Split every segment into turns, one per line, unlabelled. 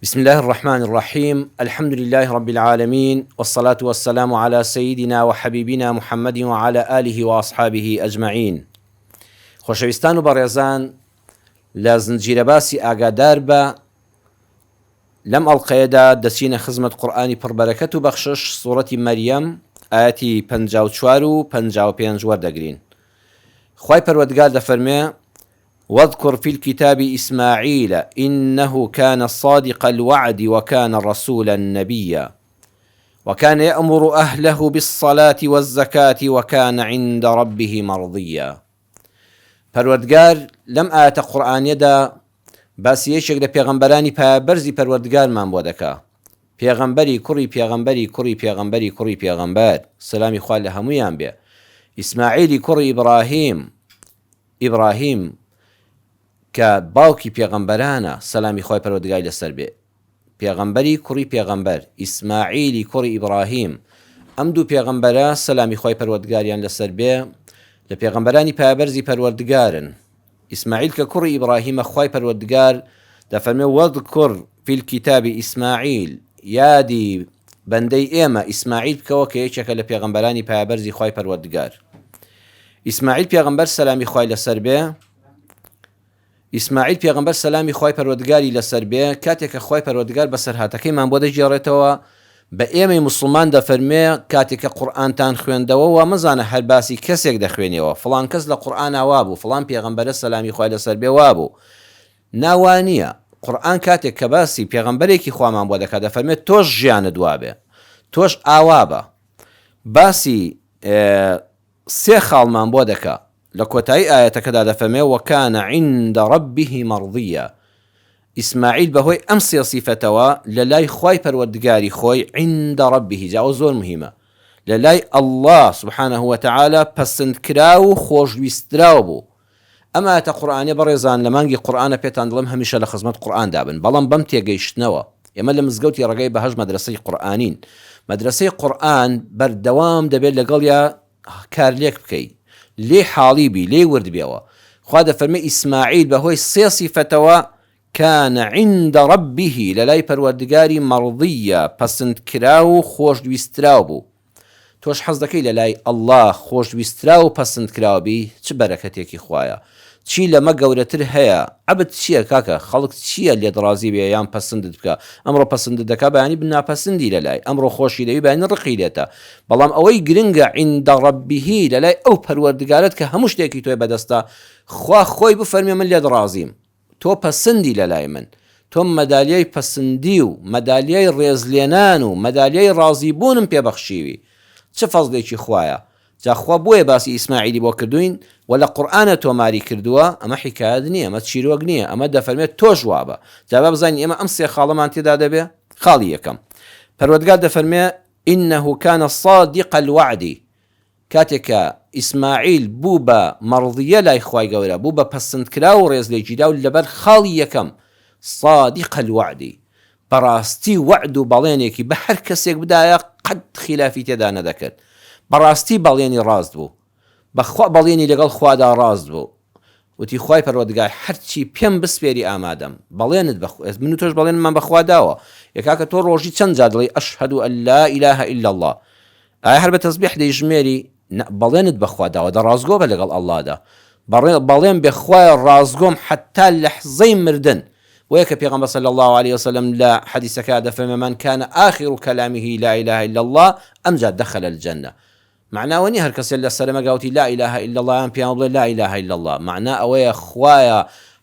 بسم اللە الرحمن الرحیم الحمد للە رب العالمین والصلاة والسلام علی سیدنا وحبیبنا محمد وعلی آله واصحابه اجمعین خۆشەویستان و بەڕێزان لە زنجیرە باسی ئاگادار بە لەم ئەڵلقەیەدا دەچینە خزمەت قورئانی پڕبەرەکەت و بەخشش سوڕەتی مەریەم ئاەتی 54 و 55 وەردەگرین خوای پەروەردگار دەفەرمێ واذکر فی الکتاب اسماعیل انه کان صادق الوعد وکان رسولا نبیا وکان یامر اهله بالصلاة والزکاة وکان عند ربه مرضیا. پەروەردگار لەم ئایەتە قورئانیەدا باسی یەکێک لە پێغەمبەرانی پایەبەرزی پەروەردگارمان بۆ دەکا، پێغەمبەری کوڕی پێغەمبەری کوڕی پێغەمبەری کوڕی پێغەمبەر، سەلامی خوا لە هەموویان بێ، ئیسماعیلی کوڕی ئیبڕاهیم، ئیبڕاهیم کە باوکی پێغەمبەرانە سەلامی خوای پەروەردگاری لەسەر بێ پێغەمبەری کوڕی پێغەمبەر ئیسماعیلی کوڕی ئیبڕاهیم ئەم دوو پێغەمبەرە سەلامی خوای پەروەردگاریان لەسەر بێ لە پێغەمبەرانی پایەبەرزی پەروەردگارن ئیسماعیل کە کوڕی ئیبڕاهیمە خوای پەروەردگار دەفەرمێ واذکر فی الکتاب ئیسماعیل یادی بەندەی ئێمە ئیسماعیل بکەوە کە یەکێکە لە پێغەمبەرانی پایەبەرزی خوای پەروەردگار ئیسماعیل پێغەمبەر سەلامی خوای لەسەر بێ ئیسماعیل پێغەمبەر سەلامی خوای پەروەردگاری لەسەر بێ کاتێک کە خوای پەروەردگار بەسەرهاتەکەیمان بۆ دەگێڕێتەوە بە ئێمەی موسڵمان دەفەرموێ کاتێک کە قورئانتان خوێندەوە وا مەزانە هەر باسی کەسێک دەخوێنیەوە فڵان کەس لە قورئانا وابوو فڵان پێغەمبەرە سەلامی خوای لەسەر بێ وابوو نا وا نییە قورئان کاتێک کە باسی پێغەمبەرێکی خوامان بۆ دەکات دەفەرموێ تۆش ژیانت وابێ تۆش ئاوا بە باسی سێ خاڵمان بۆ دەکا لە کۆتایی ئایەتەکەدا دەفەرمێ وکان عند ربه مرضیا ئیسماعیل بەهۆی ئەم سێ سیفەتەوە لە لای خوای پەروەردگاری خۆی عند ربه جا ئەوە زۆر مهمە لە لای اللە سبحانه وتعالی پەسندکراو و خۆشویستراو بوو ئەم ئایەتە قورئانیە بەڕێزان لە مانگی قورئانە پێتان دەڵێم هەمیشە لە خزمەت قورئاندا بن بەڵام بەم تێگەیشتنەوە ئێمە لە مزگەوتی ڕێگای بەهەشت مەدرەسەی قورئانین مەدرەسەی قورئان بەردەوام دەبێت لەگەڵیا کارلێک بکەی لێی حاڵی بی لێی ورد بێەوە خوا دەفەرمێ ئیسماعیل بەهۆی سێ سیفەتەوە کان عند ربه لەلای پەروەردگاری مەڕضیە پەسندکراو و خۆشویستراو بوو تۆش حەز دەکەی لەلای اللە خۆشویستراو و پەسندکراو بی چ بەرەکەتێکی خوایە چی لەمە گەورەتر هەیە عەبد چیە کاکە خەڵک چیە لێت ڕازی بێ یان پەسندت بکا ئەمڕۆ پەسندت دەکا بەیانی ناپەسندی لەلای ئەمڕۆ خۆشی دەوی بەیانی ڕقی لێتە بەڵام ئەوەی گرنگە عند ربه لەلای ئەو پەروەردگارەت کە هەموو شتێکی تۆی بەدەستە خوا خۆی بفەرمێ من لێت ڕازیم تۆ پەسندی لەلای من، تۆ مەدالیای پەسندی و مەدالیای ڕێزلێنان و مەدالیای ڕازیبوونم پێ بەخشیوی. چ فەزڵێکی خوایە! جا خوا بۆیە باسی ئیسماعیلی بۆ کردووین و لە قورئانا تۆماری کردووە، ئەمە حیکایەت نییە، ئەمە چیرۆک نییە، ئەمە دەفەرمێت تۆش وابە. جا با بزانین ئێمە ئەم سێ خاڵەمان تێدا دەبێ؟ خاڵی یەکەم، پەروەردگار دەفەرمێ، انه کان صادق الوعد، کاتێک کە ئیسماعیل بوو بە مەڕضیە لای خوای گەورە، بوو بە پەسندکراو و ڕێزلێگیراو لەبەر خاڵی یەکەم، صادق الوعد، بەڕاستی وەعد و بەڵێنێکی بە هەر کەسێک بدایە قەت خیلافی تێدا نەدەکرد، بەڕاستی بەڵێنی ڕاست بوو، بەخوا بەڵێنی لەگەڵ خوادا ڕاست بوو، وتی خوای پەروەردگار هەرچی پێم بسپێری ئامادەم، بەڵێنت بە من و تۆش بەڵێنمان بە خوا داوە، ئێ کاکە تۆ ڕۆژی چەند جار دەڵێی اشهد ان لا اله الا اللە، ئایا هەر بە تەزبیح دەیژمێری؟ نا بەڵێنت بە خوا داوە دە ڕاستگۆ بە لەگەڵ اللە دا، بەڵێن بێ خوایە ڕاستگۆم حەتا لەحزەی مردن، بۆیە کە پێغەمبەر صلی اللە علیە وسلم لە حەدیسەکەیا دەفەرمێ من کان آخر کلامه لا اله الا اللە ئەمجا دخل الجنە مەعنا ئەوە نیە هەر کەسێ لە سەرەمەگا وتی لا الە الا اللە یان پێیان بڵێ لا الە الا اللە مەعنا ئەوەیە خوایە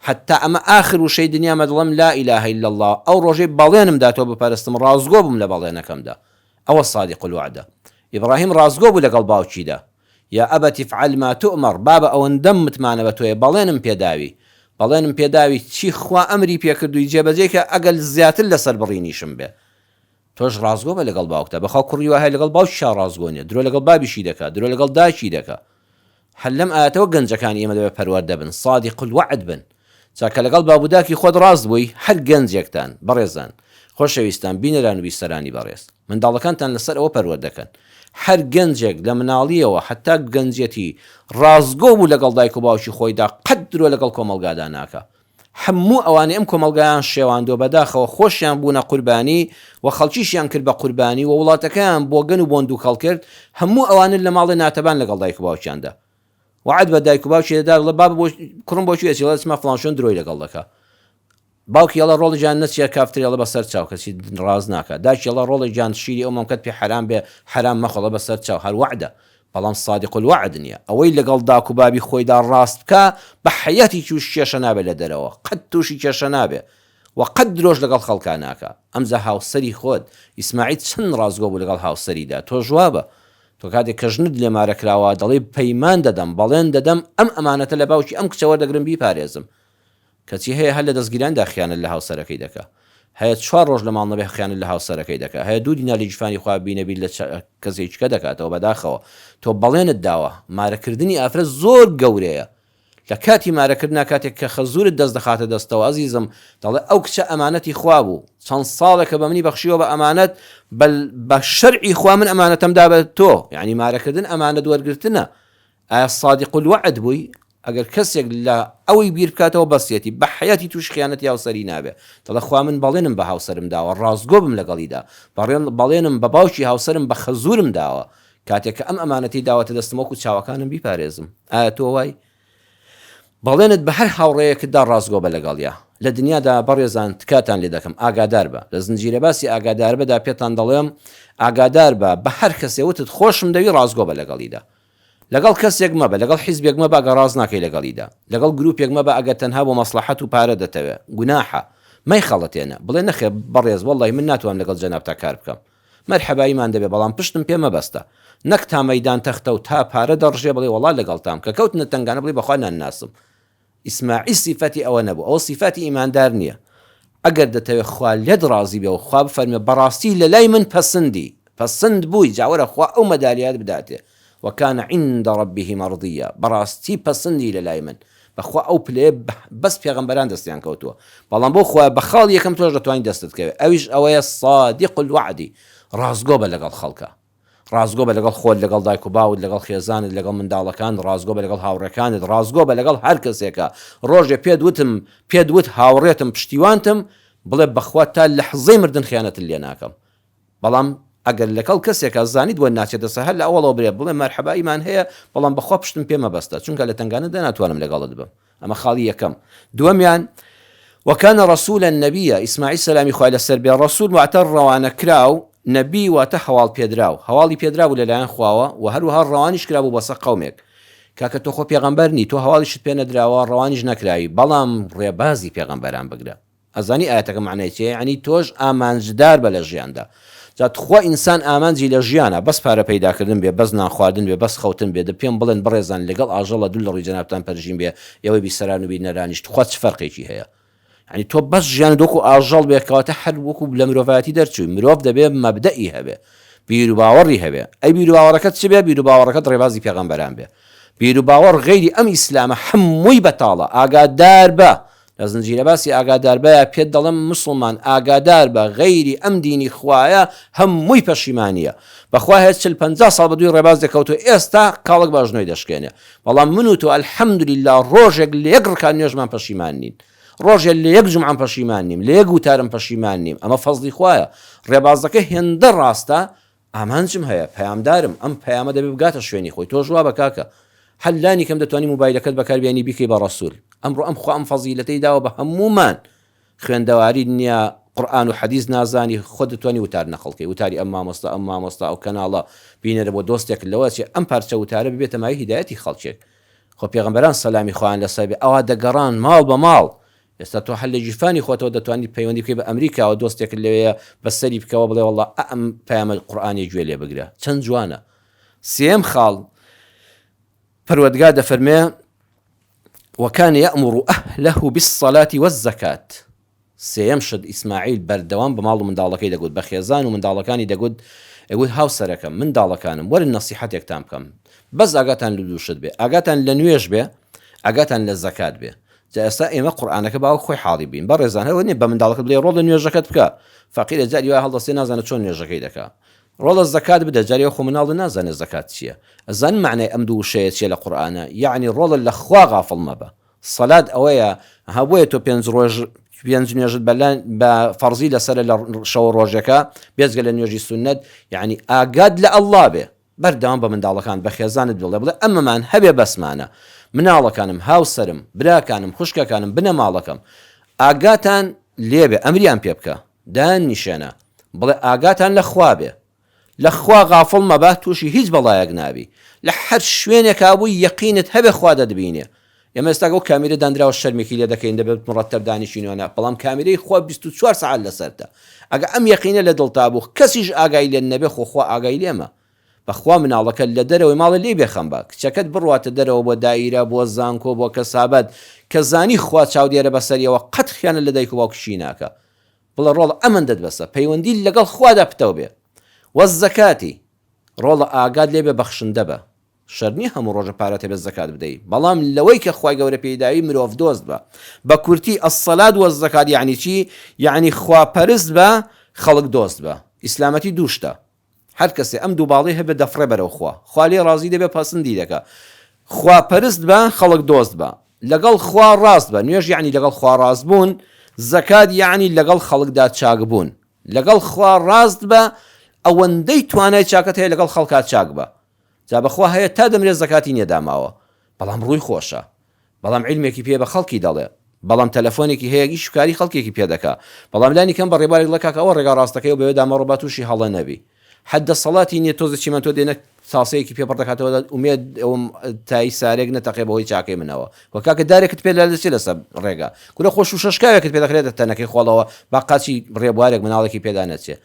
حەتا ئەمە ئاخر وشەی دنیامە دەڵێم لا الە الا اللە ئەو ڕۆژەی بەڵێنم دا تۆ بپەرستم ڕاستگۆ بووم لە بەڵێنەکەمدا ئەوە صادق الوعدە ئیبڕاهیم ڕاستگۆ بوو لەگەڵ باوکیدا یا ابت افعل ما تؤمر بابە ئەوەندەم متمانە بە تۆیە بەڵێنم پێداوی بەڵێنم پێداوی چی خوا ئەمری پێکردووی جێبەجێی کە ئەگەر زیاتر لەسەر بڕینیشم بێ تۆش ڕاستگۆ بە لەگەڵ باوکتا بەخوا کوڕی وا هەیە لەگەڵ باوکیشا ڕاستگۆ نیە درۆ لەگەڵ بابیشی دەکا درۆ لەگەڵ دایکی دەکا هەر لەم ئایەتەوە گەنجەکانی ئێمە دەبێت پەروەردە بن صادق الوعد بن جا کە لەگەڵ باب و داکی خۆت ڕاست بووی هەر گەنجێکتان بەڕێزان خۆشەویستان بینەران و بیسەرانی بەڕێز منداڵەکانتان لەسەر ئەوە پەروەردەکەن هەر گەنجێک لە مناڵیەوە حتا گەنجێتی ڕاستگۆ بوو لەگەڵ دایک و باوکی خۆیدا قەت درۆ لەگەڵ کۆمەڵگادا ناکا. هەموو ئەوانەی ئەم کۆمەڵگایان شێواندوە بەداخەوە خۆشیان بوونە قوربانی و خەڵکیشیان کرد بە قوربانی و وڵاتەکەیان بۆگەن و بۆن دووکەڵ کرد هەموو ئەوانە لە ماڵێ ناتەبان لەگەڵ دایک و باوکیاندا وەعد بە دایک و باوکی دەدا دەڵێ بابە بۆ کوڕم بۆ کوێ ئەچی دەڵێ ئەچمە فڵان شوێن درۆی لەگەڵ دەکا باوکی ئەڵێ ڕۆڵی گیان نەچیە کافتریا ئەڵێ بەسەر چاو کەچی ڕاست ناکا دایکی ئەڵێ ڕۆڵی گیان شیری ئەو مەمکەت پێ حەرام بێ حەرام مەخۆ ئەڵێ بەسەر چاو هەر وەعدە بەڵام صادق الوعد نیە ئەوەی لەگەڵ داک و بابی خۆیدا ڕاست بکا بە حەیاتی توش کێشە نابێ لە دەرەوە قەت توشی کێشە نابێ وە قەت درۆش لەگەڵ خەڵکا ناکا ئەمجا هاوسەری خۆت ئیسماعیل چەند ڕاستگۆ بوو لەگەڵ هاوسەریدا تۆش وابە تۆ کاتێک کە ژنت لێ مارە کراوە دەڵێی پەیمان دەدەم بەڵێن دەدەم ئەم ئەمانەتە لە باوکی ئەم کچە وەردەگرم بیپارێزم کەچی هەیە هەر لە دەستگیراندا خیانەت لە هاوسەرەکەی دەکا. هەیە چوار ڕۆژ لە ماڵ نەبێ خیانەت لە هاوسەرەکەی دەکا. هەیە دوو دینار لە گیرفانی خۆیا بینێ بیر لە کەسێکی کە دەکاتەوە. بەداخەوە تۆ بەڵێنت داوە. مارەکردنی ئافرەت زۆر گەورەیە. لە کاتی مارەکردنا کاتێک کە خەزورت دەست دەخاتە دەستەوە ئەزیزم دەڵێ ئەو کچە ئەمانەتی خوا بوو چەند ساڵێکە بە منی بەخشیوە بە ئەمانەت بە شەرعی خوا من ئەمانەتەم دا بە تۆ یعنی مارەکردن ئەمانەت وەرگرتنە ئایا صادق الوعد بووی؟ ئەگەر کەسێک لە ئەوی بیر بکاتەوە بەسیەتی بە حەیاتی تووشی خیانەتی هاوسەری نابێ دەڵێ خوا من بەڵێنم بە هاوسەرم داوە ڕاستگۆ بم لەگەڵیدا بەڵێنم بە باوکی هاوسەرم بە خەزوورم داوە کاتێک کە ئەم ئەمانەتەی داوەتە دەستم وەکو چاوەکانم بیپارێزم ئایا تۆ وای؟ بەڵێنت بە هەر هاوڕێیەکت دا ڕاستگۆ بە لەگەڵیا لە دنیادا بەڕێزان تکاتان لێ دەکەم ئاگادار بە لە زنجیرە باسی ئاگاداربەدا پێتان دەڵێم ئاگادار بە بە هەر کەسێ وتت خۆشم دەوی ڕاستگۆ بە لەگەڵیدا لەگەڵ کەسێک مەبە، لەگەڵ حیزبێک مەبە ئەگەر ڕاست ناکەی لەگەڵیدا، لەگەڵ گروپێک مەبە ئەگەر تەنها بۆ مەسڵەحەت و پارە دەتەوێ، گوناحە. مەیخەڵەتێنە. بڵێ نەخێر بەڕێز وەڵڵاهی من ناتوانم لەگەڵ جەنابتا کار بکەم. مەرحەباییمان دەبێ بەڵام پشتم پێ مەبەستە. نەک تا مەیدان تەختە و تا پارە دەڕژێ بڵێ وەڵا لەگەڵتام، کە کەوتنە تەنگانە بڵێ بەخوا نانناسم. ئیسماعیل سیفەتی ئەوە نەبوو، ئەوە سیفاتی ئیماندار نییە. ئەگەر دەتەوێ خوا لێت ڕازی بێ و خوا بفەرموێ بەڕاستی لەلای من پەسندی، پەسند بووی، جا وەرە خوا ئەو مەدالیایەت بداتێ، وکان عند ربه مرضیا، بەڕاستی پەسندی لەلای من، بەخوا ئەو پلەیە بەس پێغەمبەران دەستیان کەوتووە، بەڵام بۆ خوایە بە خاڵی یەکەم تۆش دەتوانی دەستت کەوێ، ئەویش ئەوەیە صادق الوعد، ڕاستگۆ بە لەگەڵ خەڵکا. ڕاستگۆ بە لەگەڵ خۆت، لەگەڵ دایک و باوت، لەگەڵ خێزانت، لەگەڵ منداڵەکانت، ڕاستگۆ بە لەگەڵ هاوڕێکانت، ڕاستگۆ بە لەگەڵ هەر کەسێکا. ڕۆژێ پێت وتم، پێت وت هاوڕێتم، پشتیوانتم، بڵێ بەخوا تا لەحزەی مردن خیانەتت لێ ناکەم. بەڵام ئەگەر لەگەڵ کەسێکا زانیت بۆت ناچێتە سەر، هەر لە ئەوەڵەوە برێ بڵێ مەرحەباییمان هەیە، بەڵام بەخوا پشتم پێ مەبەستە، چونکە لە تەنگانەدا ناتوانم لەگەڵت بم. ئەمە خاڵی یەکەم. دووەمیان، وکان رسولا نبیا، ئیسماعیل سەلامی خوای لەسەر بێ، ڕەسول واتە ڕەوانەکراو، نەبی واتە هەواڵ پێدراو، هەواڵی پێدرابوو لەلایەن خواوە و هەروەها ڕەوانیش کرابوو بۆ سەر قەومێک. کاکە تۆ خۆ پێغەمبەر نی، تۆ هەواڵیشت پێ نەدراوە، ڕەوانیش نەکراوی، بەڵام ڕێبازی پێغەمبەران بگرە. ئەزانی ئایەتەکە مەعنای چیە یەعنی تۆش ئامانجدار بە لە ژیاندا جا تخوا ئینسان ئامانجی لە ژیانا بەس پارە پەیدا کردن بێ بەس نان خواردن بێ بەس خەوتن بێ دە پێم بڵێن بەڕێزان لەگەڵ ئاژەڵە دوو لە ڕووی جەنابتان پەرژین بێ ئێوەی بیسەران و بینەرانیش تخوا چ فەرقێکی هەیە یعنی تۆ بەس ژیانت وەکو ئاژەڵ بێ کەواتە هەر وەکو لە مرۆڤایەتی دەرچووی مرۆڤ دەبێ مەبدەئی هەبێ بیروباوەڕی هەبێ ئەی بیروباوەڕەکەت چ بێ بیروباوەڕەکەت ڕێبازی پێغەمبەران بێ بیروباوەڕ غەیری ئەم ئیسلامە هەمووی بەتاڵە ئاگادار بە لە زنجیرە باسی ئاگاداربەیا پێت دەڵێم موسڵمان ئاگاداربە غەیری ئەم دینی خوایە هەمووی پەشیمانیە بەخوا هەیە چل پەنجا ساڵ بەدووی ڕێباز دەکەوتوە ئێستا کاڵەک بە ئەژنۆی دەشکێنێ بەڵام من و تۆ الحمدللە ڕۆژێک لە یەک ڕکات نوێژمان پەشیمان نین ڕۆژێ لە یەک جومعەم پەشیمان نیم لە یەک وتارم پەشیمان نیم ئەمە فەزڵی خوایە ڕێبازەکە هێندە ڕاستە ئامانجم هەیە، پەیامدارم، ئەم پەیامە دەبێ بگاتە شوێنی خۆی، تۆش وابە کاکە، هەر لانی کەم دەتوانی موبایلەکەت بەکار بێنی بیکەی بە ڕەسول، ئەمڕۆ ئەم خوا ئەم فەزیلەتەی داوە بە هەموومان، خوێندەواریت نییە، قورئان و حەدیس نازانی، خۆت دەتوانی وتار نەقڵ کەی، وتاری ئەم مامۆستا، ئەم مامۆستا، ئەو کەناڵە بینەرە بۆ دۆستێکت، لەوە ئەچێ ئەم پارچە وتارە ببێتە مایەی هیدایەتی خەڵکێک، خۆ پێغەمبەران سەلامی خوایان لەسەر بێ ئەوا دەگەڕان ماڵ بە ماڵ، ئێستا تۆ هەر لە گیرفانی خۆتەوە دەتوانیت پەیوەندی بکەی بە ئەمریکاوە دۆستێکت لەوێیە بە سەری بکەوە بڵێ وەڵا ئەم پەیامە قورئانیە گوێ لێ بگرە چەند جوانە سێیەم خاڵ پەروەردگار دەفەرمێ وکان یأمر أهله بالصلاة والزکاة سێیەم شت ئیسماعیل بەردەوام بە ماڵ و منداڵەکەی دەگوت بە خێزان و منداڵەکانی دەگوت ئەگوت هاوسەرەکەم منداڵەکانم وەرن نەسیحەتێکتان بکەم بەس ئاگاتان لە دوو شت بێ ئاگاتان لە نوێژ بێ ئاگاتان لە زەکات بێ جا ئێستا ئێمە قورئانەکە با وەک خۆی حاڵی بین بەڕێزان هەر نیە بە منداڵەکەت بڵێ ڕۆڵە نوێژەکەت بکە فەقیرە جاری وای هەڵدەستێ نازانێت چۆن نوێژەکەی دەکا ڕۆڵە زەکات بدە جاری خۆ مناڵە نازانێت زەکات چییە ئەزان معنای ئەم دوو وشەیە چیە لە قورئانە یعنی ڕۆڵە لە خوا غافڵ مەبە. سەلات ئەوەیە ها بۆیە تۆ پێنج ڕۆژ پێنج نوێژت بە فەرزی لەسەرە لە شەوە ڕۆژەکە بێجگە لە نوێژی سوننەت یعنی ئاگات لە ئەڵڵا بێ بەردەوام بە منداڵەکانت بە خێزانت بڵێ بڵێ ئەمەمان هەبێ بەسمانە مناڵەکانم هاوسەرم براکانم خوشکەکانم بنەماڵەکەم ئاگاتان لێبێ ئەمریان پێ بکە دایان نیشێنە بڵێ ئاگاتان لە خوا بێ لە خوا غافڵ مەبە توشی هیچ بەڵایەک نابی لە هەر شوێنێکا بووی یەقینت هەبێ خوا دەتبینێ ئێمە ئێستا ئەو کامیرە دانراوە شەرمێکی لێ دەکەین دەبێت مڕەتەب دانیشین و نا بەڵام کامیرەی خوا 24 سەعات لەسەرتە ئەگە ئەم یەقینە لە دڵتا بوو کەسیش ئاگای لێت نەبێ خۆ خوا ئاگای لێمە بەخوا مناڵەکەت لە دەرەوەی ماڵێ لێی بێخەم بە کچەکەت بڕواتە دەرەوە بۆ دایرە بۆ زانکۆ بۆ کەسابەت کە زانی خوا چاودێرە بەسەریەوە قەت خیانەت لە دایک و باوکیشی ناکا بڵێ ڕۆڵە ئەمەندەت بەسە پەیوەندیت لەگەڵ خوادا پتەو بێ والزکاتی ڕۆڵە ئاگات لێ بێ بەخشندە بە شەرت نیە هەموو ڕۆژە پارەت هەبێت زەکات بدەی بەڵام لەوەی کە خوای گەورە پێی داوی مرۆڤ دۆست بە بە کورتی الصلاة والزکات یەعنی چی یەعنی خوا پەرست بە خەڵک دۆست بە ئیسلامەتی دوو شتە هەر کەسێ ئەم دوو باڵەی هەبێ دەفڕێ بەرەو خوا خوا لێی ڕازی دەبێ پەسندی دەکا خوا پەرست بە خەڵک دۆست بە لەگەڵ خوا ڕاست بە نوێژ یەعنی لەگەڵ خوا ڕاست بوون زەکات یەعنی لەگەڵ خەڵکدا چاک بوون لەگەڵ خوا ڕاست بە ئەوەندەی توانای چاکەت هەیە لەگەڵ خەڵکا چاک بە جا بەخوا هەیە تا دەمرێ زەکاتی نیە داماوە بەڵام ڕووی خۆشە بەڵام عیلمێکی پێیە بە خەڵکی دەڵێ بەڵام تەلەفۆنێکی هەیە ئیش و کاری خەڵکێکی پێ دەکا بەڵام لانی کەم بە ڕێبارێک دەڵێ کاکە ئەوە ڕێگا ڕاستەکەیە و بەوێدا مەڕۆ با تووشی هەڵە نەبی حەد دەسەڵاتی نیە تۆزێ چیمەنتۆ دێنە تاسەیەکی پێ پڕ دەکاتەوە ئومێد ئەوم تای سارێک نەتەقێ بەهۆی چاکەی منەوە وە کاکە دارێکت پێ لا دەچێ لەسەر ڕێگا کورە خۆ شوشەشکاوێکت پێ دەخرێتە تەنەکەی خۆڵەوە با قاچی ڕێبوارێک مناڵێکی پێدا نەچێ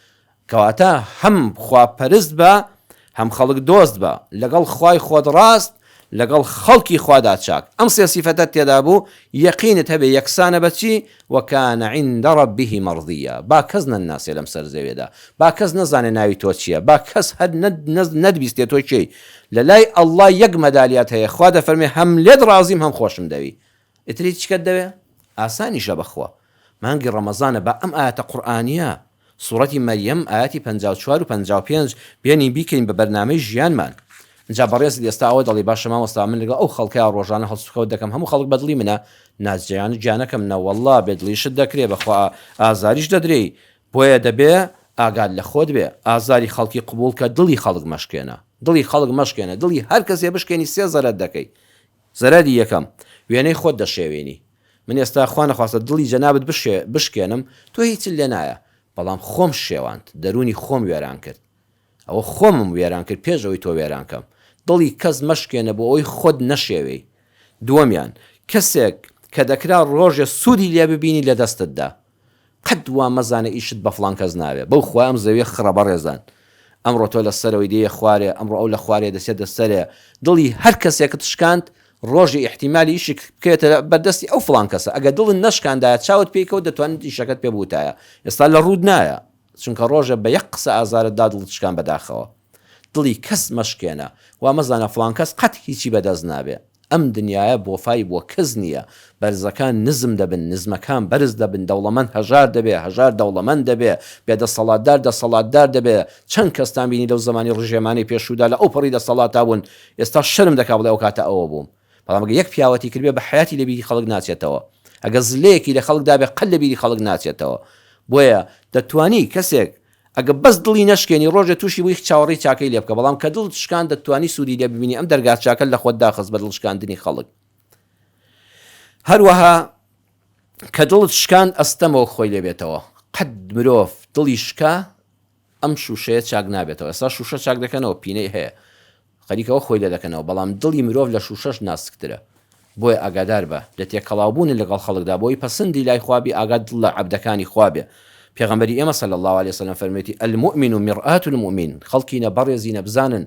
کەواتە هەم خواپەرست بە هەم خەڵک دۆست بە، لەگەڵ خوای خۆت ڕاست، لەگەڵ خەڵکی خوادا چاک. ئەم سێ سیفەتەت تێدا بوو، یەقینت هەبێ یەکسانە بە چی؟ وکان عند ربه مرضیا، با کەس نەتناسێ لەم سەر زەویەدا، با کەس نەزانێ ناوی تۆ چیە، با کەس هەر نەتبیستێ تۆ کێی، لەلای اللە یەک مەدالیات هەیە، خوا دەفەرمێ هەم لێت ڕازیم هەم خۆشم دەوی. ئیتر هیچ شتێکت دەوێ؟ ئاسانیشە بەخوا. مانگی ڕەمەزانە با ئەم ئایەتە قورئانیە سوڕەتی مەریەم ئایەتی 54 و 55 بێنین بیکەین بە بەرنامەی ژیانمان ئینجا بەڕێزت ئێستا ئەوە دەڵێی باشە مامۆستا من لەگەڵ ئەو خەڵکەیا ڕۆژانە هەڵسوکەوت دەکەم هەموو خەڵک بەدڵی منە نازجیان گیانەکەم نەوەڵڵا بێدڵیشت دەکرێ بەخوا ئازاریش دەدرێی بۆیە دەبێ ئاگات لە خۆت بێ ئازاری خەڵکی قبوڵ کە دڵی خەڵک مەشکێنە دڵی خەڵک مەشکێنە دڵی هەر کەسێ بشکێنی سێ زەرەر دەکەی زەرەری یەکەم، وێنەی خۆت دەشێوێنی. من ئێستا خوا نەخواستە دڵی جەنابت بشکێنم، تۆ هیچت لێ نایە، بەڵام خۆم شێواند، دەروونی خۆم وێران کرد. ئەوە خۆمم وێران کرد پێش ئەوەی تۆ وێران کەم. دڵی کەس مەشکێنە بۆ ئەوەی خۆت نەشێوێی. دووەمیان، کەسێک کە دەکرا ڕۆژێ سوودی لێ ببینی لە دەستت دا. قەت وا مەزانە ئیشت بە فڵان کەس ناوێ بەو خوایە ئەم زەویە خڕە بەڕێزان ئەمڕۆ تۆ لە سەرەوەی دێیە خوارێ ئەمڕۆ ئەو لە خوارێ دەچێتە سەرێ دڵی هەر کەسێکت شکاند ڕۆژی ئیحتیمالی ئیشک بکەوێتە بەردەستی ئەو فڵان کەسە ئەگەر دڵت نەشکاندایە چاوت پێی کەوت دەتوانیت ئیشەکەت پێ بوتایە ئێستا لە ڕووت نایە چونکە ڕۆژێ بە یەک قسە ئازارت دا دڵت شکان بەداخەوە دڵی کەس مەشکێنە وا مەزانە فڵان کەس قەت هیچی بەدەست نابێ ئەم دنیایە بۆفای بۆ کەس نییە، بەرزەکان نزم دەبن، نزمەکان بەرز دەبن، دەوڵەمەند هەژار دەبێ، هەژار دەوڵەمەند دەبێ، بێدەسەڵاتدار دەسەڵاتدار دەبێ، چەند کەستان بینی لەو زەمانی ڕژێمانەی پێشوودا لە ئەوپەڕی دەسەڵاتا بوون، ئێستا شەرم دەکا بڵێ ئەوکاتە ئەوە بووم. بەڵام ئەگەر یەک پیاوەتی کردبێ بە حەیاتی لە بیری خەڵک ناچێتەوە. ئەگەر زلەیەکی لە خەڵک دابێ قەت لە بیری خەڵک ناچێتەوە. بۆیە دەتوانی کەسێک ئەگە بەس دڵی نەشکێنی ڕۆژێ توشی بووی چاوەڕێی چاکەی لێ بکە بەڵام کە دڵت شکاند دەتوانی سوودی لێ ببینی ئەم دەرگا چاکەت لە خۆت داخست بە دڵ شکاندنی خەڵک هەروەها کە دڵت شکاند ئەستەمە وەک خۆی لێ بێتەوە قەت مرۆڤ دڵی شکا ئەم شوشەیە چاک نابێتەوە ئێستا شوشە چاک دەکەنەوە پینەی هەیە خەریکە وەک خۆی لێ دەکەنەوە، بەڵام دڵی مرۆڤ لە شووشەش ناسکترە، بۆیە ئاگادار بە لە تێکەڵاوبوونت لەگەڵ خەڵکدا بۆی پەسندی لای خوا بی ئاگات دڵ لە عەبدەکانی خوا بێ، پێغەمبەری ئێمە صلی اللە علیە وسلم فەرموویەتی، المومن مرآة المومن، خەڵکینە بەڕێزینە بزانن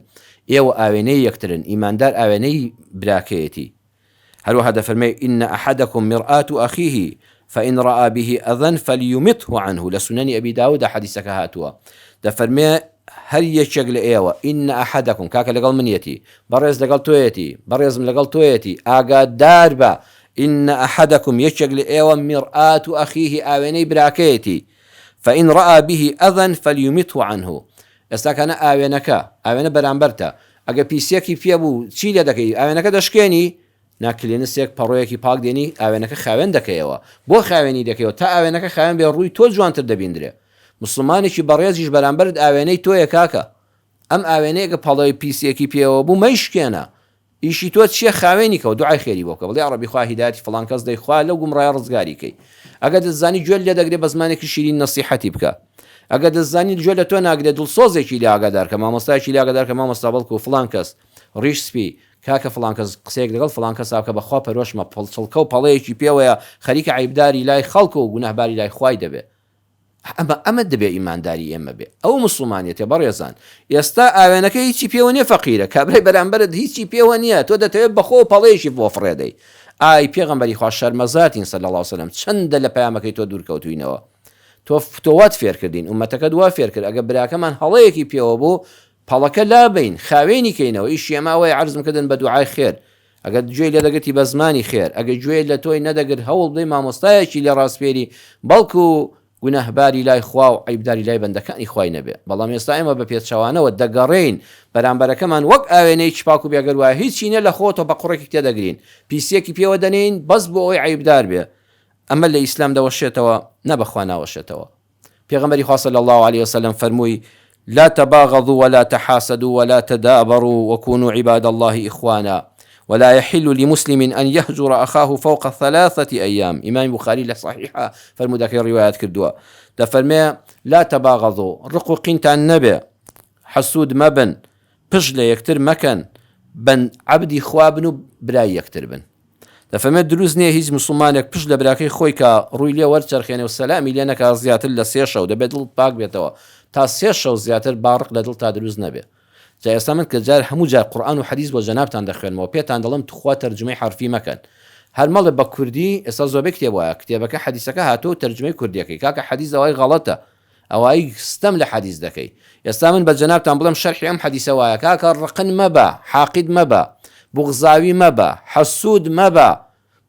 ئێوە ئاوێنەی یەکترن، ئیماندار ئاوێنەی براکەیەتی. هەروەها دەفەرمێ، ان احدکم مرآة اخیه فان رآ به اذی فلیمطه عنه، لە سونەنی ئەبی داودا حەدیسەکە هاتووە، دەفەرمێ، هەر یەکێک لە ئێوە، ان احدکم، کاکە لەگەڵ منیەتی، بەڕێز لەگەڵ تۆیەتی، بەڕێزم لەگەڵ تۆیەتی، ئاگاداربە، ان احدکم، یەکێک لە ئێوە، مرآة اخیه، ئاوێنەی براکەیەتی، فان رآ به اذی فلیمطه عنه، ئێستا کانە ئاوێنەکە، ئاوێنە بەرامبەرتە، ئەگەر پیسیەکی پێ بوو چی لێ دەکەی؟ ئاوێنەکە دەشکێنی؟ نا کلێنسێک پەڕۆیەکی پاک دێنی ئاوێنەکە خاوێن دەکەیەوە بۆ خاوێنی دەکەیەوە تا ئاوێنەکە خاوێن بێ ڕووی تۆ جوانتر دەبیندرێ موسڵمانێکی بەڕێزیش بەرامبەرت ئاوێنەی تۆیە کاکە ئەم ئاوێنەیە گە پەڵەی پیسێکی پێوە بوو مەیشکێنە ئیشی تۆ چیە خاوێنی کەوە دوعای خێری بۆ بکە بڵێ یاڕەبی خوا هیدایەتی فڵان کەس دەی خوا لەو گومڕایە ڕزگاری کەی ئەگەر دەتزانی گوێت لێ دەگرێ بە زمانێکی شیرین نەسیحەتی بکە ئەگەر دەتزانی گوێ لە تۆ ناگرێ دڵسۆزێکی لێ ئاگادار کە مامۆستایەکی لێ ئاگادار کە مامۆستا بەڵکو فڵان کەس ڕیش سپی کاکە فڵان کەس قسەیەک لەگەڵ فڵان کەسا بکە بەخوا پەرۆشمە پڵچڵکە و پەڵەیەکی پێوەیە خەریکە عەیبداری لای خەڵک و گوناهباری لای خوای دەبێ ئەمە ئەمە دەبێ ئیمانداری ئێمە بێ ئەو موسڵمانیەتە بەڕێزان ئێستا ئاوێنەکە هیچی پێوە نیە فەقیرە کابرای بەرامبەرت هیچی پێوە نییە تۆ دەتەوێت بەخۆ پەڵەیەکی بۆ فڕێدەی ئای پێغەمبەری خوا شەرمەزارتین صلی اللە وسلم چەندە لە پەیامەکەی تۆ دوور کەوتوینەوە تۆ تۆ وات فێرکردین ئومەتەکەت وا فێرکرد ئەگە براکەمان هەڵەیەکی پێوە بوو پەڵەکە لابەین خاوێنی کەینەوە ئیشی ئێمە ئەوەیە عەرزم کردن بە دوعای خێر ئەگەر گوێی لێ دەگرتی بە زمانی خێر ئەگەر گوێی لە تۆی نەدەگرت هەوڵ بدەی مامۆستایەکی لێ ڕاسپێری بەڵکو گوناهباری لای خوا و عەیبداری لای بەندەکانی خوای نەبێ بەڵام ئێستا ئێمە بە پێچەوانەوە دەگەڕێین بەرامبەرەکەمان وەک ئاوێنەیەکی پاک و بێگەرد وایە هیچی نیە لە خۆ تۆپە قوڕێکی تێدەگرین پیسیەکی پێوە دەنێین بەس بۆ ئەوەی عەیبدار بێ ئەمە لە ئیسلام دەوەشێتەوە نە بەخوا ناوەشێتەوە. پێغەمبەری خوا صلی اللە علیە وسلم فەرمووی، لا تباغضوا ولا تحاسدوا ولا تدابروا وكونوا عباد اللە اخوانا ولا يحل لمسلم ان يهجر اخاه فوق ثلاثة ايام ئیمامی بوخاری لە صحیحە فەرموودەکەی ڕیوایەت کردووە دەفەرمێ، لا تباغضوا ڕق و قینتان نەبێ، حەسوود مەبن، پشت لە یەکتر مەکەن، بەند عەبدی خوا بن و برای یەکتر بن. دەفەرمێت دروست نییە هیچ موسڵمانێک پشت لە براکەی خۆی کا ڕووی لێ وەرچەرخێنێ و سەلامی لێ نەکا زیاتر لە سێ شەو دەبێت دڵت پاک بێتەوە تا سێ شەو زیاتر با ڕق لە دڵتا دروست نەبێ جا ئێستا من کە جار هەموو جار قورئان و حەدیس بۆ جەنابتان دەخوێنمەوە پێتان دەڵێم توخوا تەرجومەی حەرفی مەکەن هەر مەڵێ بە کوردی ئێستا زۆربەی کتێب وایە کتێبەکە حەدیسەکە هاتووە و تەرجومەی کوردیەکەی کاکە حەدیس ئەوای غەڵەتە ئەوای ستەم لە حەدیس دەکەی. ئێستا من بە جەنابتان بڵێم شەرحی ئەم حەدیسە وایە کاکە ڕقن مەبە، حاقید مەبە، بوغزاوی مەبە، حەسوود مەبە،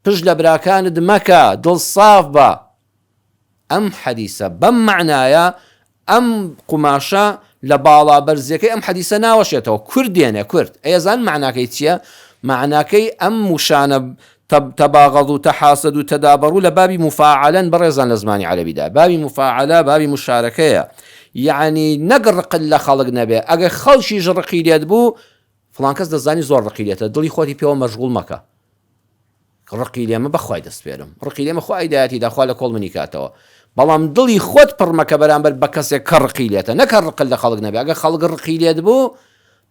پشت لە براکانت مەکە، دڵ ساف بە. ئەم حەدیسە بەم مەعنایە ئەم قوماشە لە باڵا بەرزیەکەی ئەم حەدیسە ناوەشێتەوە کورد دێنێ کورد ئەیەزان مەعناکەی چیە؟ مەعناکەی ئەم وشانە تباغضوا تحاسدوا تدابروا لە بابی مفاعلەن بەڕێزان لە زمانی عەرەبیدا بابی مفاعلە بابی مشارەکەیە یەعنی نەک ڕقت لە خەڵک نەبێ ئەگەر خەڵکیش ڕقی لێت بوو فڵان کەس دەزانی زۆر ڕقی لێتە دڵی خۆتی پێوە مەشغوڵ مەکە ڕقی لێمە بەخوای دەسپێرم ڕقی لێمە خوا هیدایەتی دا خوا لە کۆڵ منی کاتەوە بەڵام دڵی خۆت پڕ مەکە بەرامبەر بە کەسێک کە ڕقی لێتە نەک هەر ڕقت لە خەڵک نەبێ ئەگەر خەڵک ڕقی لێت بوو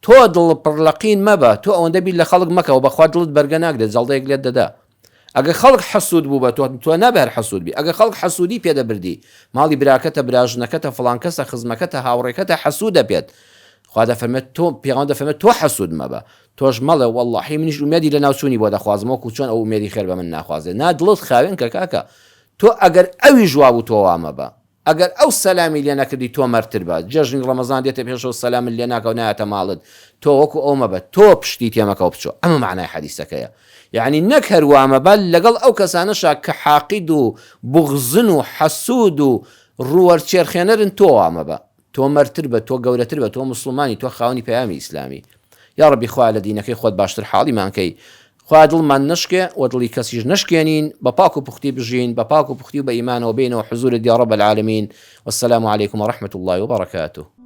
تۆ دڵ پڕ لە قین مەبە، تۆ ئەوەندە بیر لە خەڵک مەکەوە بەخوا دڵت بەرگە ناگرێت جەڵدەیەک لێت دەدا. ئەگەر خەڵک حەسوود بوو بە تۆ، تۆ نابێ هەر حەسوود بی، ئەگەر خەڵک حەسوودی پێ دەبردی، ماڵی براکەتە، براژنەکەتە، فڵان کەسە، خزمەکەتە، هاوڕێکەتە حەسوودە پێت. خوا دەفەرمێت تۆ، پێغەمبەر دەفەرمێت تۆ حەسوود مەبە. تۆش مەڵێ وەڵڵاهی منیش ئومێدی لەناوچوونی بۆ دەخوازم وەکوو چۆن ئەو ئومێدی خێر بە من ناخوازێ. نا دڵت خاوێن کە کاکە. تۆ ئەگەر ئەویش وابوو تۆ وا مەبە. ئەگەر ئەو سەلامی لێ نەکردی تۆ مەردتر بە، جەژنی ڕەمەزان دێتە پێشەوە سەلامت لێ ناکا و نایەتە ماڵت، تۆ وەکو ئەو مەبە، تۆ پشتی تێ مەکە و بچۆ، ئەمە مەعنای حەدیسەکەیە. یەعنی نەک هەر وا مەبە، لەگەڵ ئەو کەسانەشا کە حاقید و بوغزن و حەسوود و ڕووەرچێرخێنەرن تۆ وا مەبە. تۆ مەردتر بە، تۆ گەورەتر بە، تۆ موسڵمانی، تۆ خاوەنی پەیامی ئیسلامی. یاڕەبی خوایە لە دینەکەی خۆت باشتر حاڵیمان کەی. خوایە دڵمان نەشکێ و دڵی کەسیش نەشکێنین، بە پاک و پوختی بژین، بە پاک و پوختی و بە ئیمانەوە بێینەوە حزورت یا رب العالمین، والسلام علیکم ورحمة اللە وبرکاته.